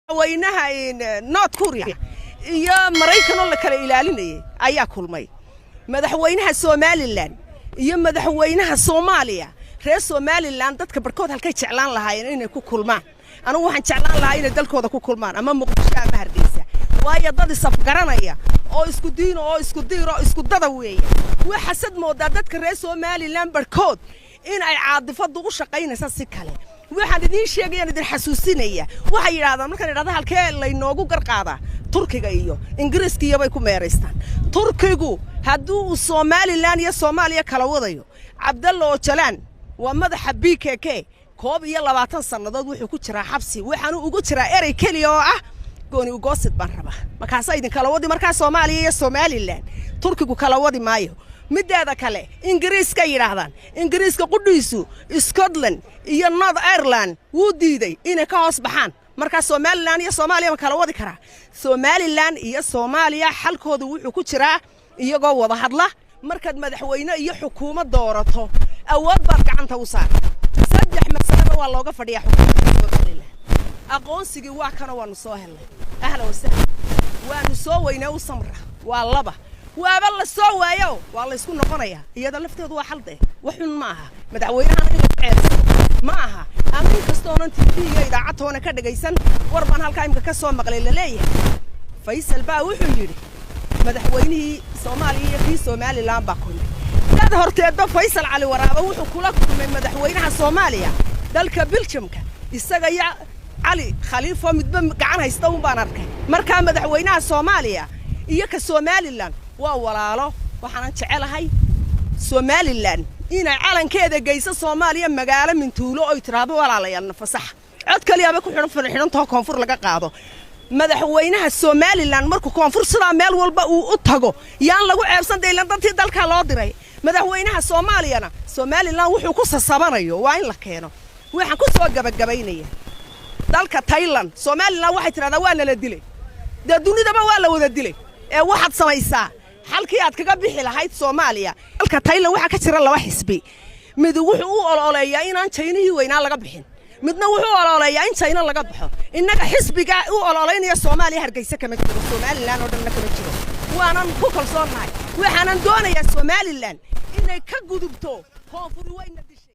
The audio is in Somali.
Madaxweynaha North Korea iyo Maraykan oo la kala ilaalinayay ayaa kulmay. Madaxweynaha Somaliland iyo madaxweynaha Soomaaliya, reer Somaliland dadka barhkood halkay jeclaan lahaayeen inay ku kulmaan? Anugu waxaan jeclaan lahaa inay dalkooda ku kulmaan, ama Muqdisho ama Hargeysa, waayo dad isafgaranaya oo isku diino oo isku diiro oo isku dada weeye. Waxasad moodaa dadka reer Somaliland barhkood in ay caadifaddu u shaqaynaysa si kale. Waxaan idiin sheegayaan, idin xasuusinaya, waxay yidhahdaan markaan idhahda halkee laynoogu garqaadaa, Turkiga iyo Ingiriiska iyo bay ku meeraystaan. Turkigu hadduu uu Somaliland iyo Soomaaliya kala wadayo, Cabdalla Ojalaan waa madaxa PKK, 21 sannadood wuxuu ku jiraa xabsi. Waxaanu ugu jiraa erey keliya oo ah "gooni ugoosid baan rabaa". Markaasaa idinkala wadi markaa Soomaaliya iyo Somaliland Turkigu kala wadi maayo. Mideeda kale, Ingiriiska yidhaahdaan, Ingiriiska qudhiisu Scotland iyo North Ireland wuu diiday inay ka hoos baxaan. Markaa Somaliland iyo Soomaaliya ma kala wadi karaa? Somaliland iyo Soomaaliya xalkoodu wuxuu ku jiraa iyagoo wada hadla. Markaad madaxweyne iyo xukuumad doorato, awood baad gacanta u saarta. Saddex masaleba waa looga fadhiyaa xukuumadda Somaliland. Aqoonsigii waa kanoo waanu soo helnay, ahla wasahla, waanu soo weynaa, u samra. Waa laba, waaba la soo waayo, waa laysku noqonayaa. Iyada lafteedu waa xalde, wax xun ma aha. Madaxweynahana in lagu ceebsado ma aha. Ama inkastoonan TV iyo idaacadtoona ka dhagaysan, war baan halkaa imika ka soo maqlay laleeyahay Faysal baa wuxuu yidhi madaxweynihii Soomaaliya iyo kii Somaliland baa kulmay. Dad horteedba Faysal Cali Waraaba wuxuu kula kulmay madaxweynaha Soomaaliya dalka Biljamka, isaga iyo Cali Khaliifo midba gacan haysta un baan arkay. Markaa madaxweynaha Soomaaliya iyo ka Somaliland waa walaalo. Waxaanan jecelahay Somaliland inay calankeeda geyso Soomaaliya, magaalo mintuulo, oy tidhaahdo "Walaalayaal, nafasaxa". Cod kaliyaaba ku xidhan xidhantao koonfur laga qaado. Madaxweynaha Somaliland markuu koonfur sidaa meel walba uu u tago, yaan lagu ceebsan daylan dantii dalkaa loo diray. Madaxweynaha Soomaaliyana Somaliland wuxuu ku sasabanayo waa in la keeno. Waxaan ku soo gabagabaynaya, dalka Tailand, Somaliland waxay tidhahdaa waa nala dilay. Dee dunidaba waa la wada dilay ee waxaad samaysaa xalkii aad kaga bixi lahayd Soomaaliya. Dalka Tailand waxaa ka jira laba xisbi. Mid wuxuu u ololeeyaa inaan Jaynihii weynaa laga bixin, midna wuxuu ololeeyaa in Jayna laga baxo. Innaga xisbiga u ololeynaya Soomaaliya Hargeysa kama jiro, Somaliland oo dhanna kama jiro, waanan ku kalsoonnahay. Waxaanan doonayaa Somaliland inay ka gudubto koonfuri wayna dishay.